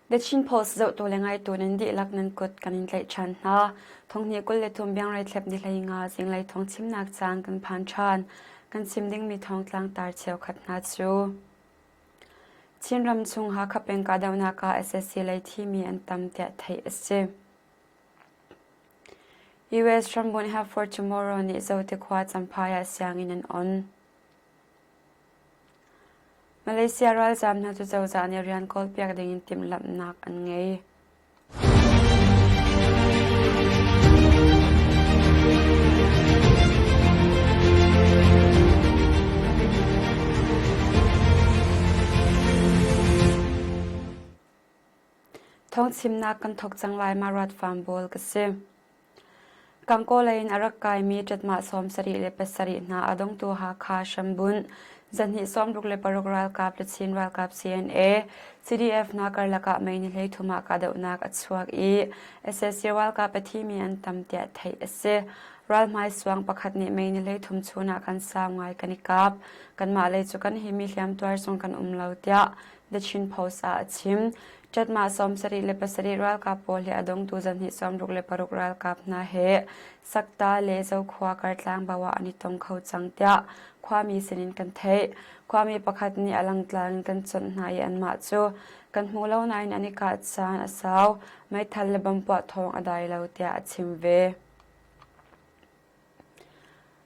The Chin Post zohtu le ngaitu nan dihlak nan kut kan in tlaih ṭhan hna. Thonghnih 23 biangrei thlep ni 15 zinglei thawng chimnak caan kan phan ṭhan. Kan chim dingmi thawngtlang tar cheukhat hna cu Chinram chung Hakha peng kahdohnak ah sac lei thimi an tam tiah theih a si. US rambunh Help for Tomorrow nih Zote khua Champhai ah sianginn an on. Malaysia ralzaam hna cu cozah nih rian kawlpiak dingin timhlamhnak an ngei. Thawngchimnak kan thawk cang lai ma ruat farm bawl ka si. Gangaw lei in a rak kaimi ṭatmah 77 hna a dongtu Hakha hrambunh zahnih 66 ralkap le Chin ralkap CNA, CDF hna karlak ah May ni 13 ah kahdohnak a chuak i sac ralkap a thimi an tam tiah theih a si. Ralhmai suang pakhat nih May ni 33 chun ah kan sau ngai kan i kap. Kanmah lei cu kan himi hliamtuar zong kan um lo tiah The Chin Post ah a chim. Ṭatmah 77 ralkap pawl hi a dongtu zahnih 66 ralkap hna he Sakta le Zokhua kartlang bo ah an i tong kho cang tiah khuami sinin kan theih. Khuami pakhat nih a langtlang in kan chawnh hna i anmah cu kan hmu lo nain an i kah caan a sau, meithal le bomb puah thawng a dai lo tiah a chim ve.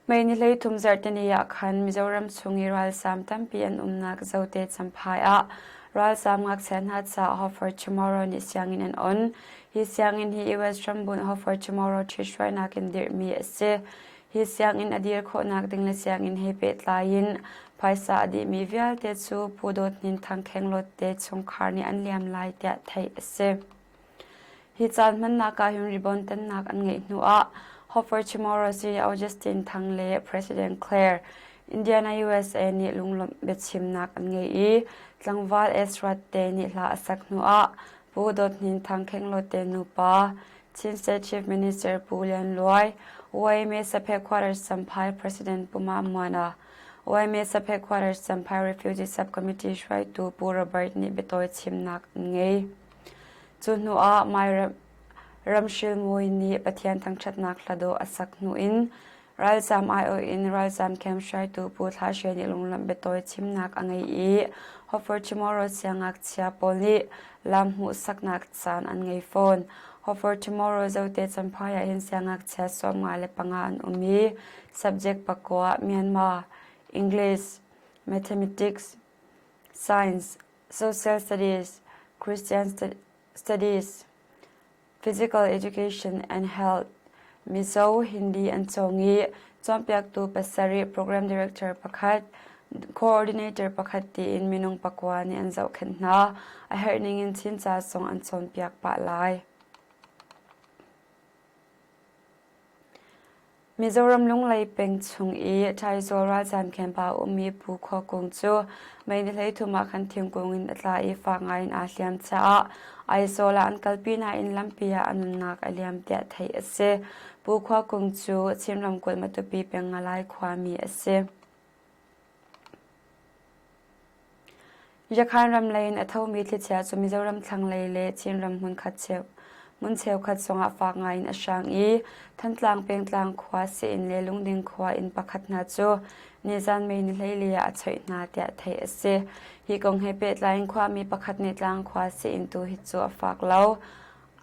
May ni 13 zarhteni ah khan Mizoram chung i ralzaam tampi an umnak Zote Champhai ah ralzaam ngakchia hna caah Hope for Tomorrow nih sianginn an on. Hi sianginn hi US rambunh Hope for Tomorrow ṭhithruainak in dirhmi a si. Hi sianginn a dir khawhnak ding le sianginn he pehtlai in phaisa a dihmi vialte cu Pu Dawt Hnin Thang Khenglawt te chungkhar nih an liam lai tiah theih a si. Hi caan hmannak ah hin ribbon tannak an ngeih hnu ah Hopper Chamorro CEO Justin Thang le President Claire, Indiana USA nih lunglawmh biachimnak an ngei i tlangval Ezra te nih hla a sak hnu ah Pu Dawt Hnin Thang Khenglawt te nupa, Chin State Chief Minister Pu Lian Luai, YMA Saphe Quarters Champhai President Pu Ma Muana, YMA Saphe Quarters Champhai Refugee Subcommittee hruaitu Pu Robert nih biatawi chimnak an ngei. Cu hnuah Ramhril Mawi nih Pathian thangṭhatnak hla dawh a sak hnu in ralzaam aiawh in ralzaam camp hruaitu Pu Thla Hre nih lunglawmh biatawi chimnak a ngei i Hope for Tomorrow siangngakchia pawl nih lam hmuhsaknak caan an ngei fawn. Hope for Tomorrow Zote Champhai ah hin siangngakchia 55 an um i subject pakua Myanmar, English, Mathematics, Science, Social Studies, Christian Studies, Physical Education and Health, Mizo, Hindi an cawng i cawnpiaktu pasarih program director pakhat, coordinator pakhat tiin minung pakua nih an zohkhenh hna. A herh ningin Chin ca zong an cawnpiak pah lai. Mizoram Lunglei peng chung i Ṭhaizawl ralzaam camp ah a ummi Pu Khua Kung cu May ni 13 ah khan thingkung in a tla i fak ngaiin aa hliam caah Aizawl ah an kalpi nain lampi ah a nunnak a liam tiah theih a si. Pu Khua Kung cu Chin ramkulh Matupi peng Ngalai khuami a si. Yakhan ram lei in a thomi thlichia cu Mizoram thlanglei le Chinram hmunkhat hmun cheukhat zongah fak ngaiin a hrang i Thantlang pengtlang khua Sii-inn le Lungding khua inn pakhat hna cu nizan May ni 14 ah a choih hna tiah theih a si. Hi kong he pehtlai in khuami pakhat nih Tlangkhua sii-inn tu hi cu a fak lo.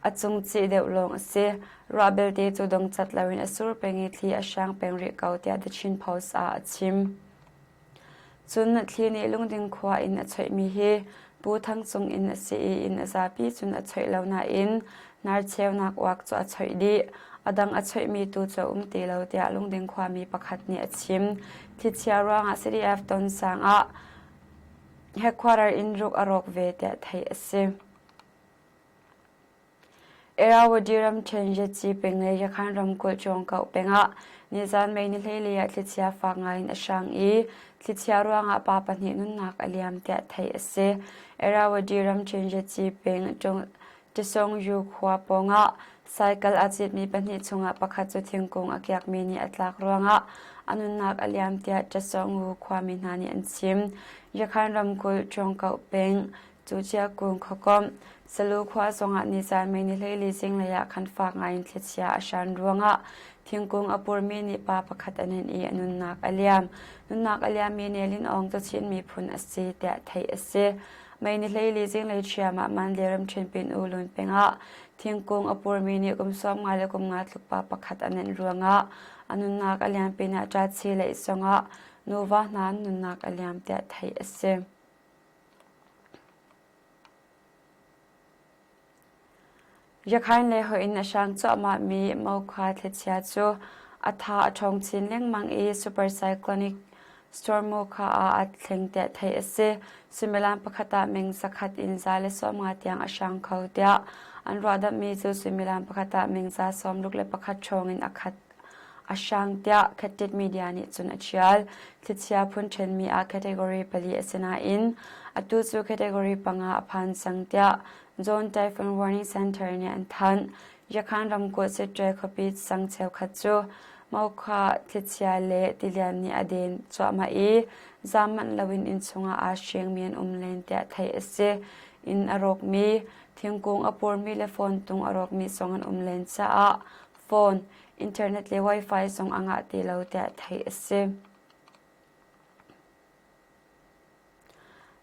A cungcih deuh lawng a si. Ruah belte cu dongcat loin a sur peng i thli a hrang peng rih ko tiah The Chin Post ah a chim. Cun thli nih Lungding khua in a choihmi hi Pu Thang Cung inn a si i inn a zapi cun a choih lo nain hnarcheunak uak cu a choih dih. A dang a choihmi tu cu a um ti lo tiah Lungding khuami pakhat nih a chim. Thlichia ruangah CDF Tonsang ah headquarter inn ruk a rawk ve tiah theih a si. Irrawaddy ramṭhen Yatzi peng le Yakhan ramkulh Cawngkoh peng ah nizan May ni 14 ah thlichia fak ngaiin a hrang i thlichia ruangah pa pahnih nunnak a liam tiah theih a si. Irrawaddy ramṭhen Yatzi peng Ṭisongyu khua pawngah cycle aa citmi pahnih chungah pakhat cu thingkung a kiakmi nih a tlak ruangah a nunnak a liam tiah Ṭisongyu khuami hna nih an chim. Yakhan ramkulh Cawngkoh peng. Cuciakung khuakomh, Salu khua zongah nizaan May ni 14 zinglei ah khan faak ngaiin thlichia a hran ruangah thingkung a purmi nih pa pakhat a nenh i a nunnak a liam. Nunnak a liammi Nelin Aung cu Chin miphun a si tiah theih a si. May ni 14 zinglei ṭhiam ah Mandalay ramṭhen Pin U Lun peng ah thingkung a purmi nih kum 15 le kum nga tluk pa pakhat a nenh ruangah a nunnak a liam pinah ṭachi lei zongah nuva hna an nunnak a liam tiah theih a si. Yakhain le hoih in a hrang cuahmahmi Mokha thlichia cu a tha a ṭhawng chin lengmang i super cyclonic storm Mokha ah aa thleng tiah theih a si. Suimilam pakhat ah meng zakhat in 150 tiang a hrang kho tiah an ruahdamhmi cu suimilam pakhat ah meng 61 ṭhawng in a khat A hrang tiah Khatit media nih cun a ṭhial. Thlichia phun ṭhenmi ah category pali a si nain atu cu category panga a phan cang tiah Zone Typhoon Warning Center nih an thanh. Yakhan ramkulh Sittwe khuapi sang cheukhat cu Mokha thlichia le tilian nih a den cuahmah i zaam manh loin inn chungah aa hringmi an um len tiah theih a si. Inn a rawkmi, thingkung a purmi le phone tung a rawkmi zong an um len caah phone, internet le wifi zong a ngah ti lo tiah theih a si.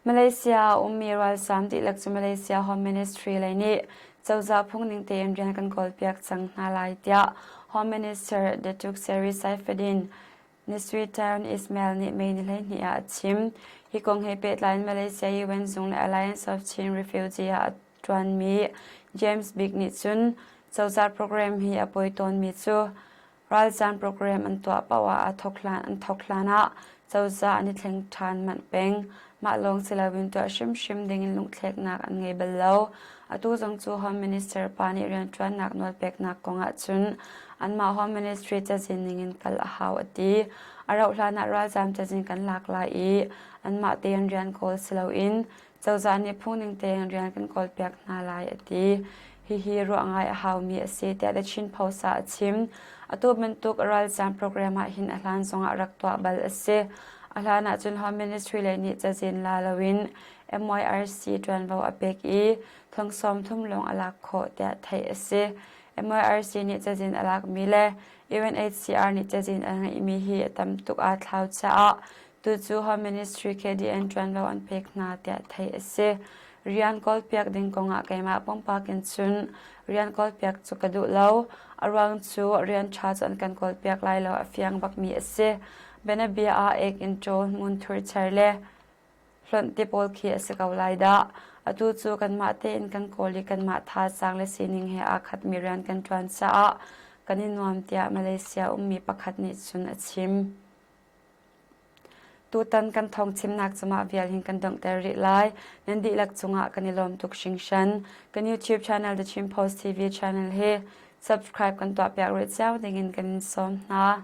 Malaysia a ummi ralzaam dihlak cu Malaysia Home Ministry lei nih cozah phungning tein rian kan kawlpiak cang hna lai tiah Home Minister Datuk Seri Saifuddin Nasution Ismail nih May ni 12 ah a chim. Hi kong he pehtlai in Malaysia UN zung le Alliance of Chin Refugee ah a ṭuanmi James Bik nih cun cozah program hi a poi tawnmi cu ralzam program an tuah paoh ah an thawk hlan ah cozah an i thleng ṭhan manh peng. Mah lawng si loin tuah hrimhrim dingin lungthleknak an ngei bal lo. Atu zong cu Home Minister pa nih rianṭuannak nawlpeknak kong ahcun anmah Home Ministry cazin ningin kal a hau a ti. A rauh hlan ah ralzaam cazin kan lak lai i anmah tein rian kawl si loin cozah nih phungning tein rian kan kawlpiak hna lai a ti. Hihi ruah ngai a haumi a si tiah The Chin Post ah a chim. Atu bantuk ralzaam program ah hin a hlan zongah rak tuah bal a si. A hlan ahcun Home Ministry lei nih cazin la loin MYRC ṭuanvo a pek i thong 30 lawng a lak khawh tiah theih a si. MYRC nih cazin a lakmi le UNHCR nih cazin a ngeihmi hi a tam tuk aa thlau caah tucu Home Ministry KDN ṭuanvo an pek hna tiah theih a si. Rian kawlpiak ding kongah keimah pumpak in cun rian kawlpiak cu ka duh lo. A ruang cu rian ṭha cu an kan kawlpiak lai lo a fiang bakmi a si. Bianabia ah ek in ṭawl hmunthur cher le hlonh ti pawl khi a si ko lai dah. Atu cu kanmah tein kan kawl i kanmah thazaang le sining he aa khatmi rian kan ṭuan caah kan i nuam tiah Malaysia ummi pakhat nih cun a chim. Tutan kan thawngchimnak cu mah vial hin kan donghter rih lai. Nan dihlak cungah kan i lawm tuk hringhran. Kan YouTube channel The Chin Post TV channel hi subscribe kan tuahpiak rih cio dingin kan in sawm hna.